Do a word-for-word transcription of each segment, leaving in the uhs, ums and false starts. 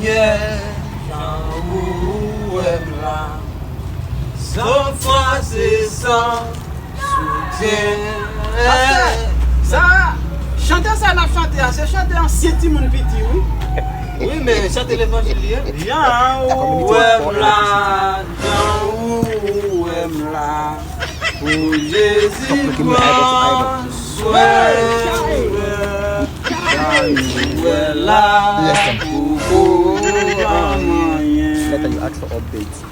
Yè, jan ou wè m la, san fwa se san soutyen. Pastè, sa, chante sa n ap chante a, se chante ansyen timoun piti, wi. Wi, men chante levanjil li ye. Jan ou wè m la, jan ou wè m la, pou Jezi pran swen mwen. Jan ou wè la, poko anyen.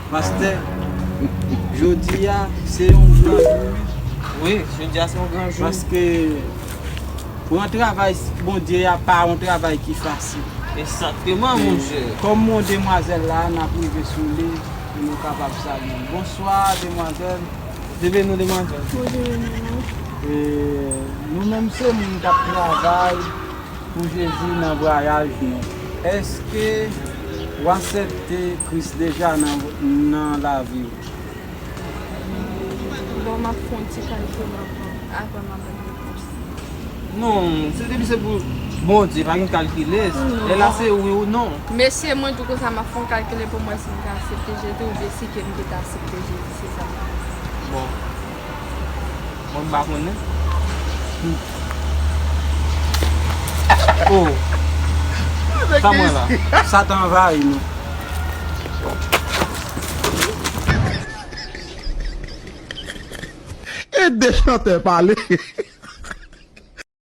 Pastè, jodi a, se yon gran jou, wi. Wi, jodi a se yon gran jou. Paske pran travay Bondye a pa yon travay ki fasil. Egzakteman, monchè. Kòm yon demwazèl la, n ap rive sou li pou nou kapab salye l. Bonswa, demwazèl. Byenveni, demwazèl. Bonswa, demwazèl. E, nou menm se moun k ap travay pou Jezi nan vwayaj nou. Èske w aksepte Kris deja nan, nan lavi w? Bon, m ap fè yon ti kalkil avan, avan m ap ban repons. Non, se depi se pou Bondye, pa gen kalkile. Non. Lè la se wi ou non. Mesye, mwen di w konsa, m ap fè yon kalkile pou m wè si m ka aksepte Jezi oubyen si ke m te ka aksepte Jezi, se sa m ap di. Bon. Mwen m pa konnen. Oh. Sa mwen la. Satan anvayi nou. E de chantè pale.